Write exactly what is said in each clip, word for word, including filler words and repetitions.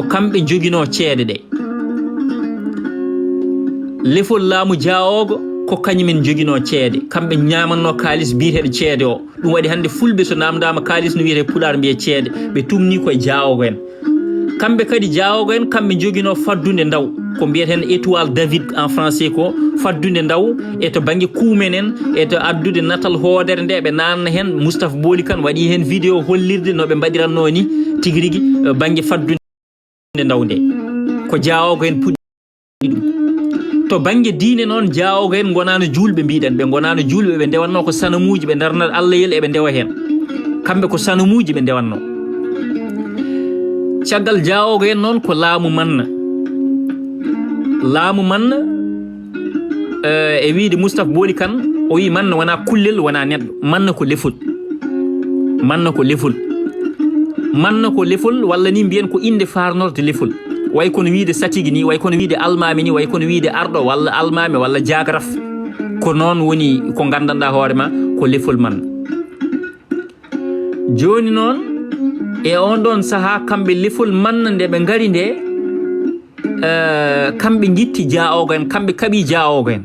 Ko kamɓe njoginoo ceede ɗe. Lefol laamu Jaawoogo ko kañumen njoginoo ceede. Kamɓe ñaamannoo kaalis biyeteeɗo ceede o. Ɗum waɗi hannde fulɓe so naamndaama kaalis no wiyetee Pulaar mbiyee ceede. Ɓe tumnii koye Jaawoogo en. Kamɓe kadi Jaawoogo en, kamɓe njoginoo faddunde ndaw. Ko mbiyeten étoile David en français ko faddunde ndaw e to bannge kuumen en, e to addude natal hoodere nde ɓe naatna heen. Moustapha Booli Kane waɗi heen vidéo hollirde no ɓe mbaɗirannoo ni tigi rigi, eh, bannge faddunde ndaw nde. Ko Jaawoogo en puɗɗi ɗum. To bannge diine noon, Jaawoogo en ngonaano juulɓe, mbiɗen. Ɓe ngonaano juulɓe, ɓe ndewatnoo ko sanamuuji, ɓe ndarnat Allah'el, eɓe ndewa heen. Kamɓe ko sanamuuji ɓe ndewatnoo. Caggal Jaawoogo en noon ko laamu Manna. Laamu Manna, eh, e wiyde Moustapha Booli Kane, o wii Manna wonaa kullel, wonaa neɗɗo. Manna ko lefol. Manna ko lefol. Manna ko lefol, walla ni mbiyen ko innde faarnorde lefol. Way kono wiyde satigi ni, way kono wiyde almaami ni, way kono wiyde arɗo walla almaami walla jaagaraf. Ko noon woni ko nganndanɗaa hoore ma ko lefol Manna. Jooni noon, e oon ɗoon sahaa, kamɓe lefol Manna nde ɓe ngari nde, eh, kamɓe ngitti Jaawoogo en, kamɓe kaɓii Jaawoogo en.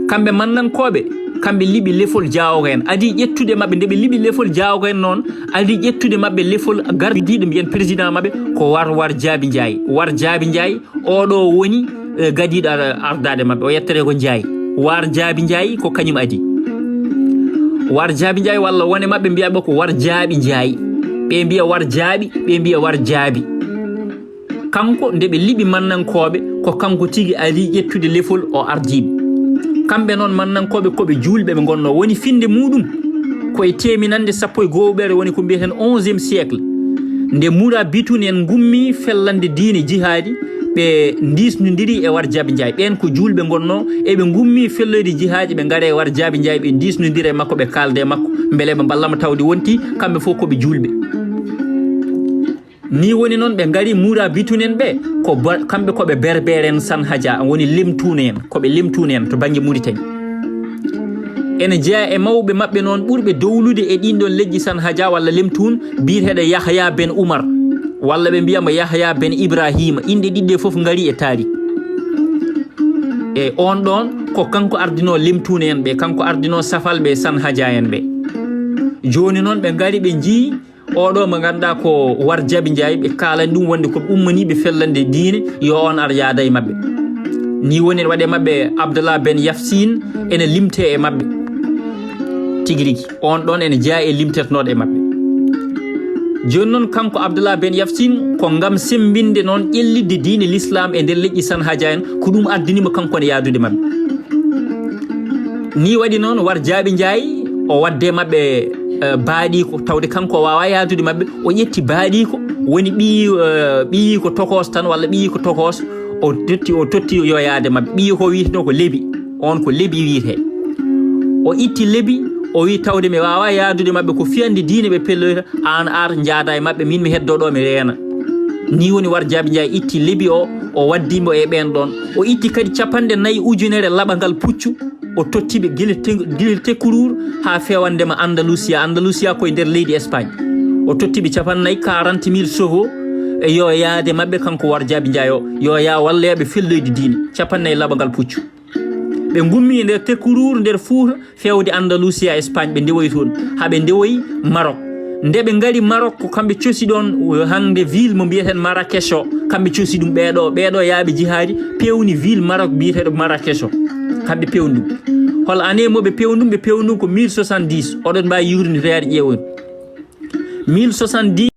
Kamɓe Mannankooɓe, kamɓe liɓi lefol Jaawoogo en. Adii ƴettude maɓɓe, nde ɓe liɓi lefol Jaawoogo en noon, adii ƴettude maɓɓe lefol gardiiɗo, mbiyen président maɓɓe, ko War War Jaabi Njaay. War Jaabi Njaay, oo ɗoo woni, eh, gadiiɗo ar-, ardaade maɓɓe, o yetteree ko Njaay. War Jaabi Njaay ko kañum adii. War Jaabi Njaay walla wone maɓɓe mbiya ɓe ko War Jaaɓi Njaay. Ɓe mbiya War Jaaɓi, ɓe mbiya War Jaabi. Kanko, nde ɓe liɓi Mannankooɓe, ko kanko tigi ari ƴettude lefol, o ardii ɓe. Kamɓe noon, Mannankooɓe, ko ɓe juulɓe ɓe ngonnoo. Woni finnde muuɗum, ko e teeminannde sappo e go'oɓere, woni ko mbiyeten onzième siècle. Nde Mura Bitun en ngummii fellande diine jihaadi, ɓe ndiisnondiri e War Jaabi Njaay. Ɓeen ko juulɓe ngonnoo, eɓe ngummii felloyde jihaaji, ɓe ngara e War Jaabi Njaay, ɓe ndiisnondira e makko, ɓe kaalda e makko, mbele ɓe mballa mo tawde wonti kamɓe fof ko ɓe juulɓe. Ni woni noon ɓe ngari Mura Bitun en ɓe, ko ba-, kamɓe ko ɓe Berbere en Sanhaja, woni lemtuun en, ko ɓe lemtuun en to bannge Muritani. Ene jeyaa e mawɓe maɓɓe noon ɓurɓe dowlude e ɗiin ɗoon leƴƴi Sanhaja walla lemtuun, biyeteeɗo Yahya ben Umar, walla ɓe mbiya mo Yahya ben Ibrahima, inɗe ɗiɗɗe fof ngari e taari. E oon ɗoon ko kanko ardinoo lemtuun en ɓe, kanko ardinoo safalɓe Sanhaja en ɓe. Jooni noon ɓe ngari ɓe njii Oɗo mo ngannduɗaa ko War Jaabi Njaay, ɓe kaalani ɗum wonde ko ɓe ummaniiɓe fellande diine, yo on ar yaada e maɓɓe. Ni woni ene waɗe maɓɓe Abdallah ben Yafsin, ene limte e maɓɓe. Tigi rigi, on ɗon ene jeyaa e limtetnooɗo e maɓɓe. Jooni noon, kanko Abdallah ben Yafsin, ko ngam semmbinde noon ƴellitde diine Lislaam e nder leƴƴi Sanhaja en, ko ɗum addani mo kanko ne yaadude maɓɓe. Ni waɗi noon, War Jaabi Njaay, o waɗde maɓɓe, eh, baaɗiiko, tawde kanko o waawaa yaadude maɓɓe, o ƴetti baaɗiiko, woni ɓiyi, eh, ɓiyiiko tokoos tan, walla ɓiyiiko tokoos, o totti, o totti yo yaade maɓɓe. Ɓiyiiko wiyeteno ko Lebi, on ko Lebi wiyetee. O itti Lebi, o wi, "Tawde mi waawaa yaadude maɓɓe, ko fiyande diine ɓe pelloyta, aan ar njaada e maɓɓe, min mi heddoo ɗo, mi reena." Ni woni War Jaabi Njaay itti Lebi o, o waddi mo e ɓeen ɗon. O itti kadi capanɗe nayi ujunere laɓangal puccu, o totti ɓe gila te-, gila Tekkuruur haa feewande ma Andalusiya. Andalusiya ko e nder leydi Espagne. O totti ɓe capanɗe nayi, quarante mille chevaux, e yo yaade maɓɓe kanko War Jaabi Njaay o, yo yaa walloya ɓe felloyde diine. Capanɗe nayi laɓangal puccu. Ɓe ngummi e nder Tekkuruur, nder Fuuta, feewde Andalusiya, Espagne, ɓe ndewoyi toon, haa ɓe ndewoyi Maroc. Nde ɓe ngari Maroc, ko kamɓe cosi ɗoon, uh, hannde ville mo mbiyeten Marrakech o, kamɓe cosi ɗum, ɓeeɗo, ɓeeɗo yaaɓe jihaadi, peewni ville Maroc biyeteeɗo Marrakech o. Kamɓe peewni ɗum. Hol année mo ɓe peewni ɗum? Ɓe peewni ɗum ko mille soixante-dix. Oɗon mbaawi yuurnitoyaade ƴeewoy. Mille soixante-dix,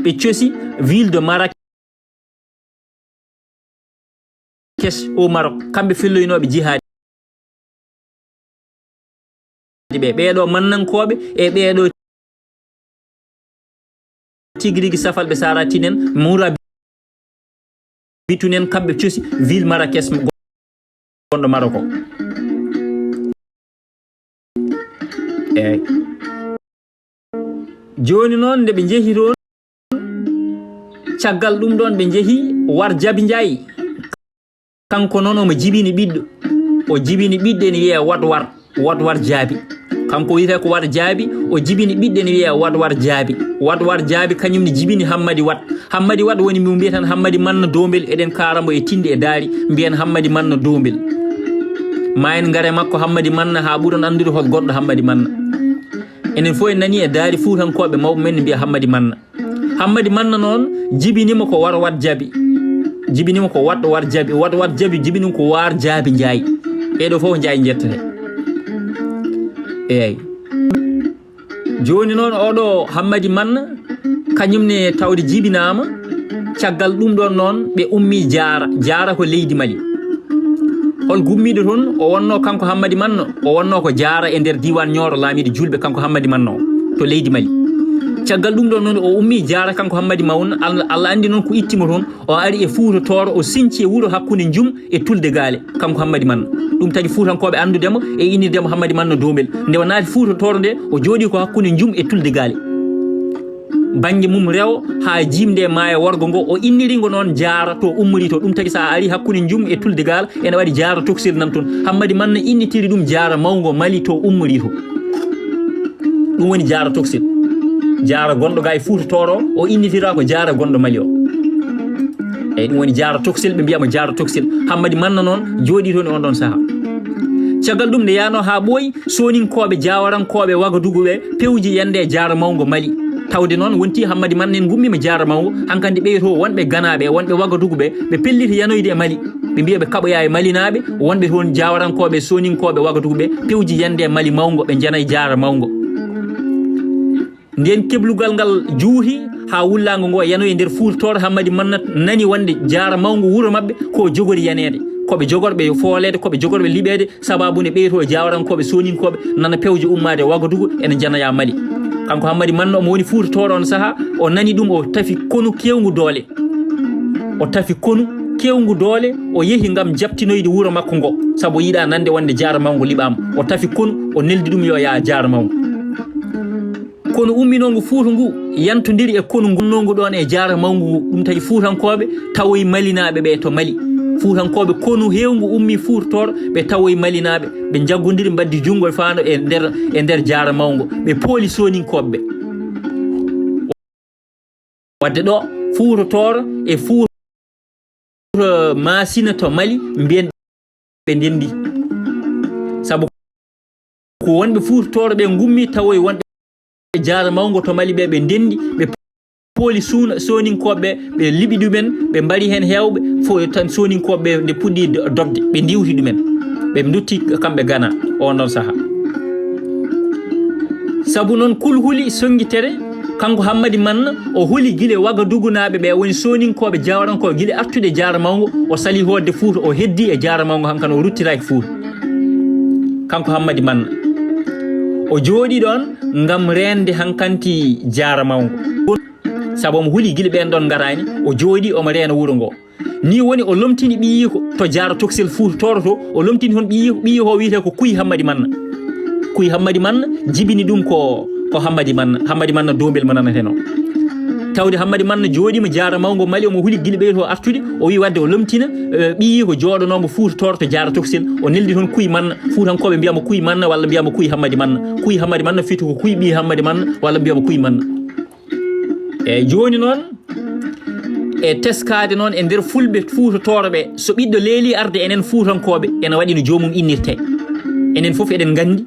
ɓe cosi ville de Marrakech au Maroc, kamɓe felloynooɓe jihaadi ɓe. Ɓeeɗo mannankooɓe e ɓeeɗo tigi rigi safalɓe Saratinen, Mura Bitun en, kamɓe cosi ville Marrakech gonɗo Maroc o. Eey. Jooni noon, nde ɓe njehi toon, caggal ɗum ɗoon ɓe njehi War Jaabi Njaay. Kanko noon omo jibini ɓiɗɗo. O jibini ɓiɗɗo ene wiyee Wat War, Wat War Jaabi. Kanko wiyetee ko Wat Jaabi, o jibini ɓiɗɗo ne wiyee Wat Wat Jaabi. Wat Wat Jaabi kañum ne jibini Hammadi Wat. Hammadi Wat woni mo mbiyaten Hammadi Manna Doombel, eɗen kaara mbo e Tinndi e Daari, mbiyen Hammadi Manna Doombel. Ma en ngare makko Hammadi Manna haa ɓuron anndude hol goɗɗo Hammadi Manna. Enen fof en nanii e Daari Fuutankooɓe mawɓe men ne mbiya Hammadi Manna. Hammadi Manna noon jibinima ko War Wat Jaabi. Jibinima ko Wat War Jaabi. Wat Wat Jaabi jibinima ko Waar Jaabi Njaay. Ɓeeɗo fof Njaay njettete. Eey. Jooni noon oɗo Hammadi Manna, kañum ne tawde jibinaama. Caggal ɗum ɗoon noon ɓe ummii Jaara. Jaara ko leydi Mali. Hol gummiiɗo toon? O wonnoo kanko Hammadi Manna, o wonnoo ko Jaara e nder diiwaan Ñooro, laamiiɗo juulɓe kanko Hammadi Manna o to leydi Mali. Caggal ɗum ɗoon noon o ummii Jaara kanko Hammadi Manna, Allah, Allah anndi noon ko itti mo toon. O ari e Fuuta Tooro, o siñci e wuro hakkunde Njum e Tulde Gaale, kanko Hammadi Manna. Ɗum tagi Fuutankooɓe anndude mo e innirde mo Hammadi Manna Doombel. Nde o naati Fuuta Tooro nde, o jooɗii ko hakkunde Njum e Tulde Gaale. Bannge mum rewo haa jiimde e maayo worgo ngo, o inniri ngo noon Jaara to ummori to. Ɗum tagi so a ari hakkunde Njum e Tulde Gaale, ene waɗi Jaara Tokosel nan toon. Hammadi Manna innitiri ɗum Jaara Mawngo Mali to ummori to. Ɗum woni Jaara Tokosel. Jaara gonɗo ga e Fuuta Tooro, o innitira ko Jaara gonɗo Mali o. Eyi, ɗum woni Jaara Tokosel, ɓe mbiya mo Jaara Tokosel. Hammadi Manna noon jooɗii toon e on ɗon sahaa. Caggal ɗum nde yaano haa ɓooyi, Sooninkooɓe, Jaawarankooɓe, Wagadugu ɓe pewji yande e Jaara Mawngo Mali. Tawde noon wonti Hammadi Manna en ngummiima Jaara Mawngo, hankadi ɓeya to wonɓe Ganaaɓe e wonɓe Wagadugu ɓe, ɓe pelliti yanoyde e Mali. Ɓe mbiya ɓe kaɓoya e Malinaaɓe, wonɓe toon Jaawarankooɓe, Sooninkooɓe, Wagadugu ɓe, pewji yande e Mali Mawngo, ɓe njanay Jaara Mawngo. Ndeen keblugal ngal juuti haa wullaango ngo yanoyi e nder Fuuta Tooro, Hammadi Manna nani wonde Jaara Mawngo wuro maɓɓe ko jogori yaneede. Ko ɓe jogorɓe fooleede, ko ɓe jogorɓe liɓeede, sababu ne ɓeyto Jaawarankooɓe, Sooninkooɓe nana pewje ummaade Wagadugu ene njanoya Mali. Kanko Hammadi Manna omo woni Fuuta Tooro on sahaa, o nani ɗum, o tafi konu keewngu doole. O tafi konu keewngu doole, o yehi ngam jaɓtinoyde wuro makko ngo, sabu o yiɗaa nande wonde Jaara Mawngo liɓaama. O tafi konu, o neldi ɗum yo yaa Jaara Mawngo. Konu umminoo ngu Fuuta ngu yantondiri e konu ngonnoo ngu ɗoon e Jaara Mawngo ngu. Ɗum tagi Fuutankooɓe tawoyi Malinaaɓe ɓe to Mali. Fuutankooɓe konu heewngu ummii Fuuta Tooro, ɓe tawoyi Malinaaɓe, ɓe njaggondiri, mbaddi junngo e faando e nder, e nder Jaara Mawngo, ɓe pooli Sooninkooɓe ɓe. Wadde ɗo Fuuta Tooro e Fuuta Maasina to Mali mbiyen ɓe ndenndi. Sabu ko wonɓe Fuuta Tooro ɓe ngummi tawoyi wonɓe Jaara Mawngo to Mali ɓe, ɓe ndenndi, ɓe pooli suuna, Sooninkooɓe ɓe, ɓe liɓi ɗumen, ɓe mbari heen heewɓe, fo tan Sooninkooɓe ɓe nde puɗɗi do-, dogde, ɓe ndiwti ɗumen, ɓe ndutti kamɓe Gana on ɗon sahaa. Sabu noon kulhuli sonngitere, kanko Hammadi Manna, o huli gila Wagadugunaaɓe ɓe, woni Sooninkooɓe Jaawarankooɓe, gila artude Jaara Mawngo, o sali hoodde Fuuta, o heddi e Jaara Mawngo, hankano o ruttiraaki Fuuta. Kanko Hammadi Manna, o jooɗii ɗoon ngam reende hankanti Jaara Mawngo. Sabu omo huli gila ɓeen ɗoon ngaraani, o jooɗii omo reena wuro ngo. Ni woni o lomtini ɓiyiiko to Jaara Tokosel Fuuta Tooro to, o lomtini toon ɓiyiiko, ɓiyiiko o wiyetee ko Kuy Hammadi Manna. Kuy Hammadi Manna jibini ɗum ko, ko Hammadi Manna, Hammadi Manna Doombel mo nanateno. Tawde Hammadi Manna jooɗiima Jaara Mawngo Mali, omo huli gila ɓeyto artude, o wi wadde o lomtina, eh, ɓiyiiko jooɗonoomo Fuuta Tooro to Jaara Tokosel, o neldi toon Kuy Manna, Fuutankooɓe mbiya mo Kuy Manna walla mbiya mo Kuy Hammadi Manna. Kuy Hammadi Manna fiti ko Kuy ɓiyi Hammadi Manna walla mbiya mo Kuy Manna. Eeyi, jooni noon, e teskaade noon e nder fulɓe Fuuta Tooro ɓe, so ɓiɗɗo leelii arde enen Fuutankooɓe, ene waɗi no joomum innirtee. Enen fof eɗen nganndi,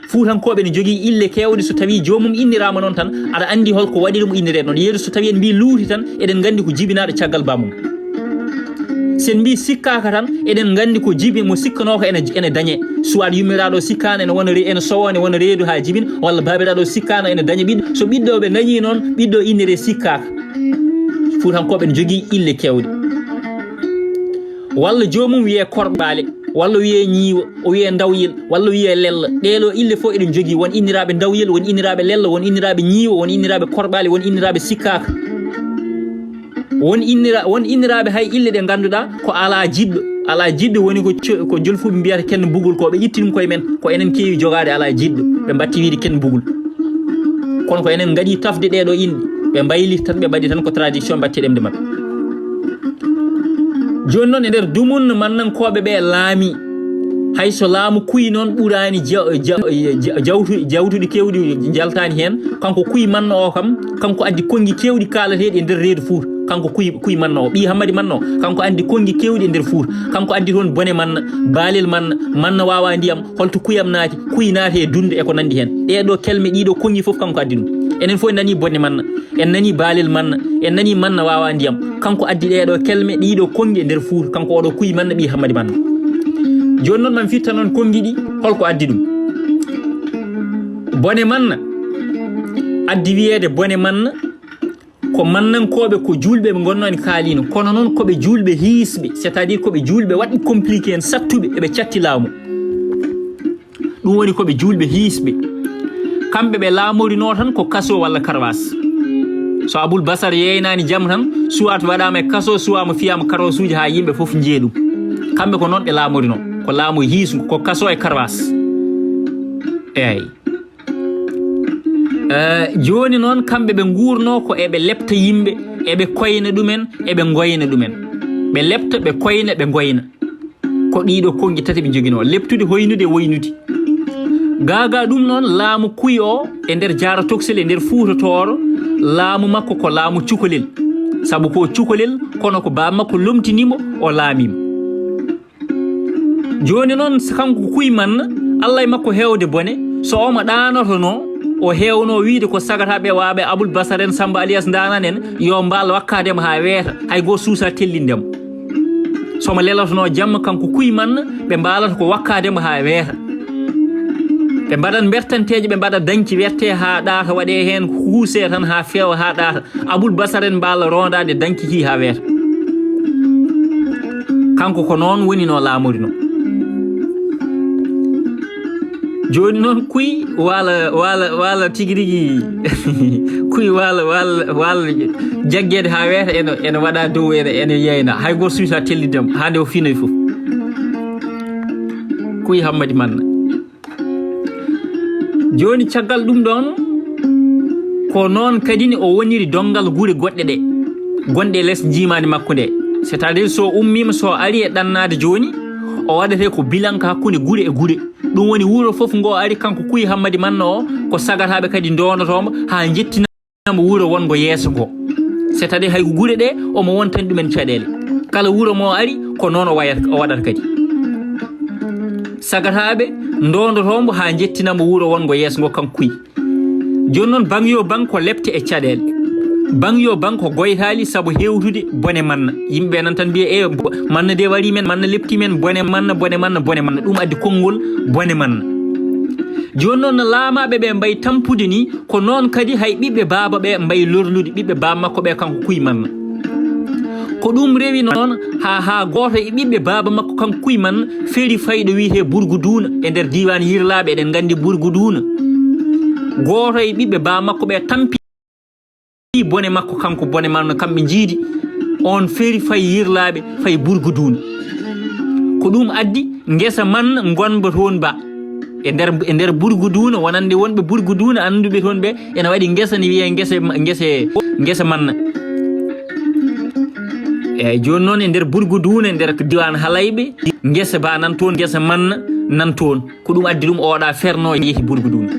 Fuutankooɓe ene njogii ille keewɗe, so tawii joomum inniraama noon tan, aɗa anndi hol ko waɗi ɗum inniree noon. Yeru so tawii en mbii luuti tan, eɗen nganndi ko jibinaaɗo caggal baamum. So en mbii sikkaaka tan, eɗen nganndi ko jibi mo sikkanooka ene, ene dañee. Soit yummiraaɗo sikkaano ene wona re-, ene sowoo, ene wona reedu haa jibin, walla baabiraaɗo sikkaano ene daña ɓiɗɗo. So ɓiɗɗo ɓe dañii noon, ɓiɗɗo inniree sikkaaka. Fuutankooɓe ene njogii ille keewɗe. Walla joomum wiyee korɓaale, walla wiyee ñiiwo, o wiyee ndawyel, walla wiyee lella. Ɗee ɗoo ille fof eɗen njogii. Won inniraaɓe ndawyel, won inniraaɓe lella, won inniraaɓe ñiiwo, won inniraaɓe korɓaale, won inniraaɓe sikkaaka. Won innira-, won inniraaɓe hay ille ɗe ngannduɗaa ko alaa jiɗɗo. Alaa jiɗɗo woni ko co-, ko jolfuɓe mbiyata kenno bugol ko. Ɓe ƴetti ɗum koye men. Ko enen keewi jogaade alaa jiɗɗo. Ɓe mbatti wiide kenno bugol. Kono ko enen ngaɗi tafde ɗee ɗoo inɗe. Ɓe mbayli tan, ɓe mbaɗi tan ko tradition, mbatti ɗemɗe maɓɓe. Jooni noon e nder dumunna mannankooɓe ɓe laami. Hay so laamu kuy noon ɓuraani ja-, ja-, ja-, jawtu-, jawtuɗi keewɗi njaltaani heen, kanko kuy manna o kam, kanko addi konngi keewɗi kaalateeɗi e nder reedu Fuuta. Kanko kuy, kuy manna o, ɓii Hammadi manna o, kanko addi konngi keewɗi e nder Fuuta. Kanko addi toon bone manna, baalel manna, manna waawaa ndiyam, holto kuyam naati, kuy naati e dunde e ko nanndi heen. Ɗee ɗoo kelme, ɗii ɗoo konngi fof kanko addi ɗum. Enen fof en nanii bone manna. En nanii baalel manna, en nanii manna waawaa ndiyam. Kanko addi ɗee ɗoo kelme, ɗii ɗoo konngi e nder Fuuta, kanko oɗo kuy manna ɓii Hammadi manna. Jooni noon man firta noon konngi ɗi, holko addi ɗum? Bone manna addi wiyeede bone manna, ko mannankooɓe, ko juulɓe ɓe ngonnoo en kaaliino, kono noon ko ɓe juulɓe hiisɓe, c'est-à-dire ko ɓe juulɓe waɗɓe compliqué en sattuɓe, eɓe catti laamu. Ɗum woni ko ɓe juulɓe hiisɓe. Kamɓe ɓe laamorinoo tan ko kaso walla karwaas. So Abul Basar yeeynaani jam tan, suwaa to waɗaama e kaso, suwaa mo fiyaama karwasuuji haa yimɓe fof njee ɗum. Kamɓe ko noon ɓe laamorinoo. Ko laamu hiisngu, ko kaso e karwaas. Eey. Eh, jooni noon kamɓe ɓe nguurnoo ko eɓe lepta yimɓe, eɓe koyna ɗumen, eɓe ngoyna ɗumen. Ɓe lepta, ɓe koyna, ɓe ngoyna. Ko ɗiiɗo konngi tati ɓe njoginoo, leptude, hoynude, woynude. Gaagaa ɗum noon, laamu kuy o e nder Jaara Toksel, e nder Fuuta Tooro, laamu makko ko laamu cukalel. Sabu ko cukalel, kono ko baaba makko lomtini mo, o laamii mo. Jooni noon, so kanko kuy manna, Alla e makko heewde bone, so omo ɗaanotonoo, o heewnoo wiyde ko sagataaɓe waaɓe Abul Basar en, Samba Aliyas Ndaanan en, yo mbaal wakkaade mo haa weeta, hay gooto suusaa tellinde mo. So mo lelotonoo jamma, kanko kuy manna, ɓe mbaalata ko wakkaade mo haa weeta. Ɓe mbaɗat mbertanteeje, ɓe mbaɗa dañci wertee haa ɗaata, waɗee heen huusee tan haa feewa haa ɗaata. Abul Basar en mbaala rondaade dañci ki haa weeta. Kanko ko noon woni no laamorino. Jooni noon kuy waala, waala, waala tigi rigi. Kuy waala, waala, waala jaggeede haa weeta ene, ene waɗa dow, ene, ene yeyna. Hay gooto suusaa tellidde mo haa nde o finoy fof. Kuy Hammadi Manna. Jooni caggal ɗum ɗoon, ko noon kadi ne o woniri donngal gure goɗɗe ɗe gonɗe les njiimaandi makko nde. C'est-à-dire so ummiima, so ari e ɗannaade jooni, o waɗatee ko bilan ka hakkunde gure e gure. Ɗum woni wuro fof ngo ari kanko Kuy Hammadi Manna o, ko sagataaɓe kadi ndondotomo haa njettina mo wuro wongo yeeso ngo. C'est-à-dire hay ko gure ɗe omo wontani ɗumen caɗeele. Kala wuro mo ari ko noon o wayat-, o waɗata kadi. Sagataaɓe ndondotomo haa njettina mo wuro wongo yeeso ngo kanko Kuy. Jooni noon, bang yo bang ko lepte e caɗeele. Bang yo bang ko goytaali sabu hewtude bone Manna. Yimɓe nan tan mbiya, "E, bo-, Manna de wari men, Manna lepti men, bone Manna, bone Manna, bone Manna." Ɗum addi konngol bone Manna. Jooni noon, no laamaaɓe ɓe mbayi tampude ni, ko noon kadi hay ɓiɓɓe baaba ɓe mbayi lorlude ɓiɓɓe baaba makko ɓe, kanko Kuy Manna. Ko ɗum rewi noon haa, haa gooto e ɓiɓɓe baaba makko kanko Kuy Manna feri fayɗo wiyetee Burgu Duuna e nder diiwaan Yirlaaɓe, eɗen nganndi Burgu Duuna. Gooto e ɓiɓɓe baaba makko ɓe tampi bone makko kanko bone Manna, kamɓe njiidi. On feri fay Yirlaaɓe, fay Burgu Duuna. Ko ɗum addi ngesa Manna ngonba toon ba. E nder, e nder Burgu Duuna, wonande wonɓe Burgu Duuna annduɓe toon ɓe, ene waɗi ngesa ne wiyee ngese, ngese, ngesa Manna. Eeyi, jooni noon e nder Burgu Duuna, e nder diiwaan Halayɓe, ngesa ba nan toon, ngesa Manna nan toon. Ko ɗum addi ɗum oɗa ferno yehi Burgu Duuna.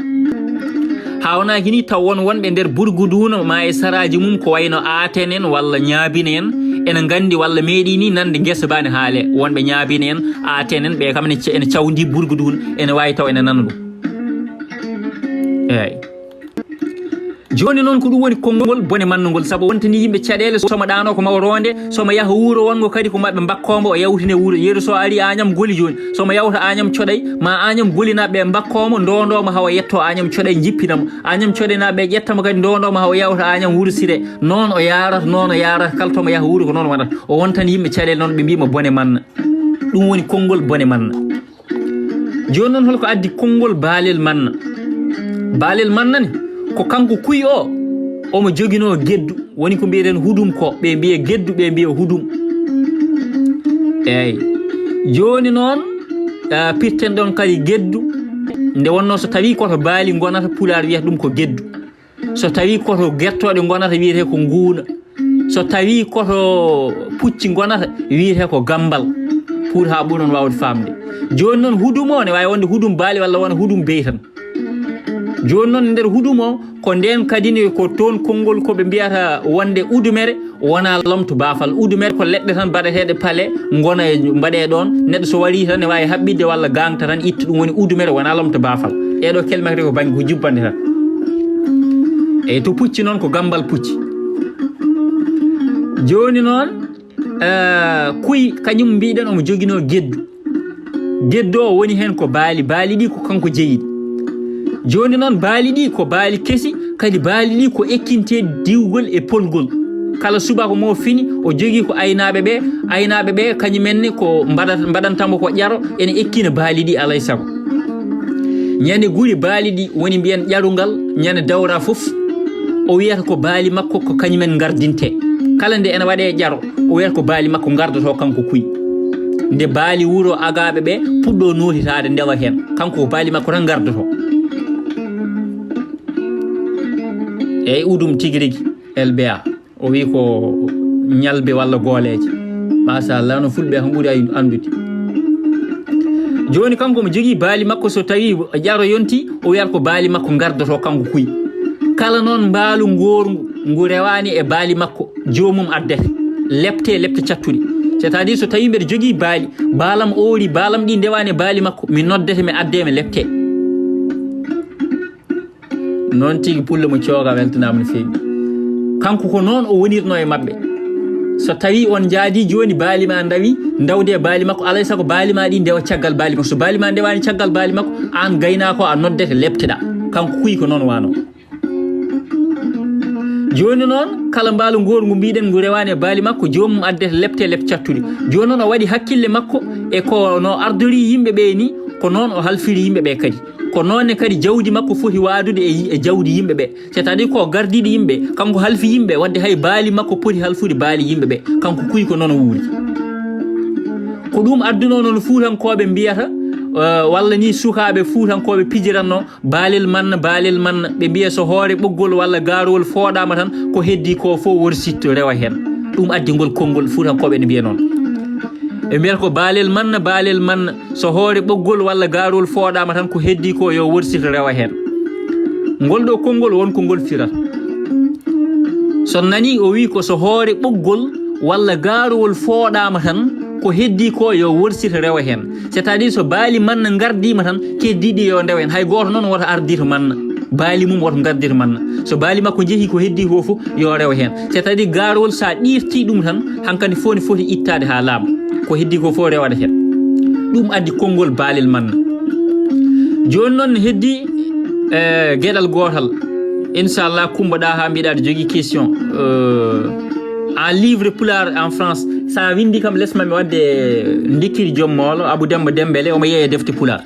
Haa wonaaki ni taw won wonɓe nder Burgu Duuna ma e saraaji mum ko wayno Aaten en walla Ñaabine en, ene nganndi walla meeɗi ni nande ngesa ba ne haale. Wonɓe Ñaabine en, Aaten en, ɓe kam ene ca-, ene cawndi Burgu Duuna, ene waawi taw ene nana ɗum. Eeyi. Jooni noon ko ɗum woni konngol bone Manna ngol, sabu wontani yimɓe caɗeele, so mo ɗaano ko mawo ronde, so mo yaha wuro wongo kadi ko maɓɓe mbakkoo mo, o yawtine wuro. Yeru so ari Añam Goli jooni, so mo yawta Añam Coɗay, ma Añam Golinaaɓe ɓe mbakkoo mo, ndondoo mo hawa yetto Añam Coɗay, njippina mo. Añam Coɗaynaaɓe ɓe ƴetta mo kadi, ndondoo mo hawa yawta Añam Wuro Sire. Noon o yaarata, noon o yaarata, kala to mo yaha wuro ko noon waɗata. O wontani yimɓe caɗeele noon, ɓe mbiya mo bone Manna. Ɗum woni konngol bone Manna. Jooni noon, holko addi konngol Baalel Manna? Baalel Manna ne, ko kanko Kuy o, omo joginoo geddu, woni ko mbiyeɗen hudum ko, ɓe mbiya geddu, ɓe mbiya hudum. Eeyi. Jooni noon, ah, pirten ɗon kadi geddu, nde wonnoo so tawii koto baali ngonata, Pulaar wiyata ɗum ko geddu. So tawii koto gertooɗe ngonata, wiyetee ko nguuna. So tawii koto pucci ngonata, wiyetee ko gammbal. Pour haa ɓuron waawde faamde. Jooni noon, hudum o ne waawi wonde hudum baali walla wona hudum beyi tan. Jooni noon, nder hudum o, ko ndeen kadi ne, ko toon konngol ko ɓe mbiyata wonde udumere, wona lomto baafal. Udumere ko leɗɗe tan baɗeteeɗe pale, ngona e, mbaɗee ɗoon. Neɗɗo so warii tan ne waawi haɓɓitde walla gaŋta tan itta, ɗum woni udumere, wona lomto baafal. Ɗee ɗoo kelme kadi ko bannge ko jubbande tan. Eyi, to pucci noon ko gammbal pucci. Jooni noon, eh, kuy kañum mbiɗen omo joginoo geddu. Geddo o woni heen ko baali, baali ɗi ko kanko jeyi ɗi. Jooni noon, baali ɗi ko baali kesi, kadi baali ɗi ko ekkinteeɗi diwgol e polgol. Kala subaka mo fini, o jogii ko aynaaɓe ɓe, aynaaɓe ɓe kañum en ne ko mbaɗat-, mbaɗanta mo ko ƴaro, ene ekkina baali ɗi alay sago. Ñande guri baali ɗi woni mbiyen ƴarungal, ñande dawra fof, o wiyata ko baali makko ko kañum en ngardinte. Kala nde ene waɗee ƴaro, o wiyata ko baali makko ngardotoo kanko kuy. Nde baali wuro agaaɓe ɓe puɗɗoo nootitaade ndewa heen, kanko ko baali makko tan ngardotoo. Eyi, udum tigi rigi, L B A. O wi ko ñalbe walla gooleeje. Machallah, no fulɓe kam ɓuri ay-, anndude. Jooni kanko mo jogii baali makko, so tawi ƴaro yonti, o wiyata ko baali makko ngardotoo kanko kuy. Kala noon mbaalu ngoorngu ngu rewaani e baali makko, joomum addete, lepte, lepte cattuɗe. C'est-à-dire, so tawi mbeɗa jogii baali, baalam oori, baalam ɗi ndewaani e baali makko, mi noddete, mi addee, mi lepte. Noon tigi pullo mo cooga weltanaama no feewi. Kanko ko noon o wonirno e maɓɓe. So tawi on njaadi jooni baali ma ndawi, ndawde e baali makko, alay sago baali ma ɗi ndewa caggal baali makko. So baali ma ndewaani caggal baali makko, aan gaynaako a noddete, lepteɗaa. Kanko kuy ko noon wano. Jooni noon, kala mbaalu ngoorngu mbiɗen ngu rewaani e baali makko, joomum addete lepte, lep cattuɗe. Jooni noon o waɗi hakkille makko e ko no ardori yimɓe ɓe ni, ko noon o halfiri yimɓe ɓe kadi. Ko noon ne kadi jawdi makko foti waadude e yi-, e jawdi yimɓe ɓe. C'est-à-dire ko gardiiɗo yimɓe, kanko halfi yimɓe, wadde hay baali makko poti halfude baali yimɓe ɓe. Kanko kuy ko noon o wuuri. Ko ɗum addunoo noon Fuutankooɓe mbiyata, eh, walla ni sukaaɓe Fuutankooɓe pijiranno, baalel manna, baalel manna. Ɓe mbiya so hoore ɓoggol walla gaarowol fooɗaama tan, ko heddii ko fof worsitto rewa heen. Ɗum addi ngol konngol, Fuutankooɓe ene mbiya noon. Ɓe mbiyata ko baalel manna, baalel manna. So hoore ɓoggol walla gaarowol fooɗaama tan, ko heddii ko yo worsito rewa heen. Ngol ɗo konngol won ko ngol firata. So nani o wi ko so hoore ɓoggol walla gaarowol fooɗaama tan, ko heddii ko yo worsito rewa heen. C'est-à-dire so baali manna ngardiima tan, keddiiɗi yo ndewa heen. Hay gooto noon woto ardito manna. Baali mum woto ngardir manna. So baali makko njehi ko heddii ko fof, yo rew heen. C'est-à-dire gaarowol so a ɗiirtii ɗum tan, hankadi fof ne foti ittaade haa laaɓa. Ko heddii ko fof rewata heen. Ɗum addi konngol baalel manna. Jooni noon ne heddii, eh, geɗal gootal. Inchallah, Kumba Ɗaha mbiɗa aɗa jogii question. Eh, en livre pulaar en France. So a winndi kam les ma mi wadde ndikkiri joom moolo, Abou Demba Dembele, omo yeeya defte pulaar.